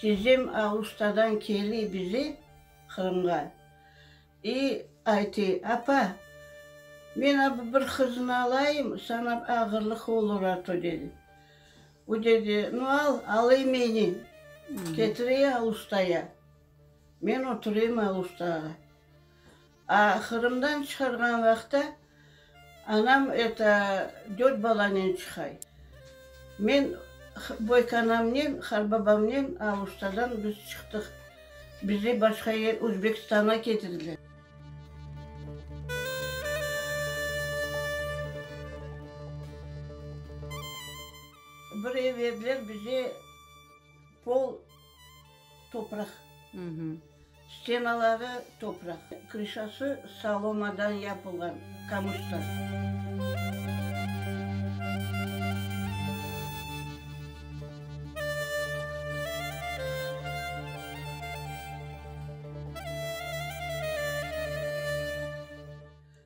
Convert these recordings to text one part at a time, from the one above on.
Tizem Aluştadan keli bize, Qırımğa, i aytı, Apa, men a bir qıznı alayım, saña ağırlıq olur a to, dedi. O dedi, Nu al, alıy meni, ketirey Aluştaya. Men oturayım Aluştağa. A Qırımdan çıqarğan vaqta anam eto dört balanen çıqay. Men boykanamnen, qarbabamnen Aluştadan biz çıqtıq. Bizi başqa yer, Özbekistanğa ketirdiler. Bir ev berdiler bize, pol topraq. Stenaları topraq, krışası solomadan yapılğan, qamıştan.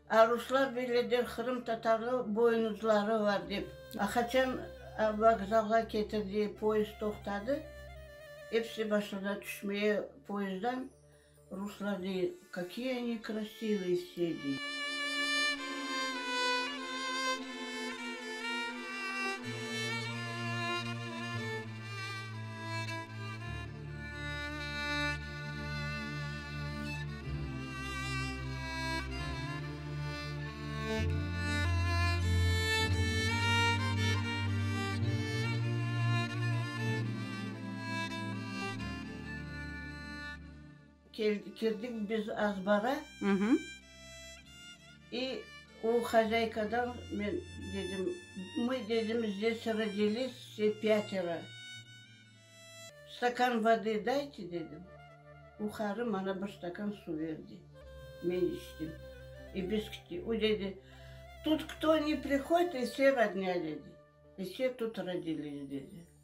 A ruslar böyle der, qırımtatarlı boynuzları var dep. A qaçan vokzalğa ketirdi, poyezd toqtadı, episi başladı tüşmeye poyezddan, ruslar dey, kakiye oni krasivıye vse dey. Kirdik biz azbara, i o hozâykadan men dedim, mı, dedim, zdes rodilis vse pâtero. Stakan vodı dayte, dedim. O qarı maña bir stakan suv berdi. Men içtim. I biz kettik. O dedi, Tut kto ne prihodit, i vse rodnâ, dedi. I vse tut rodilis, dedi.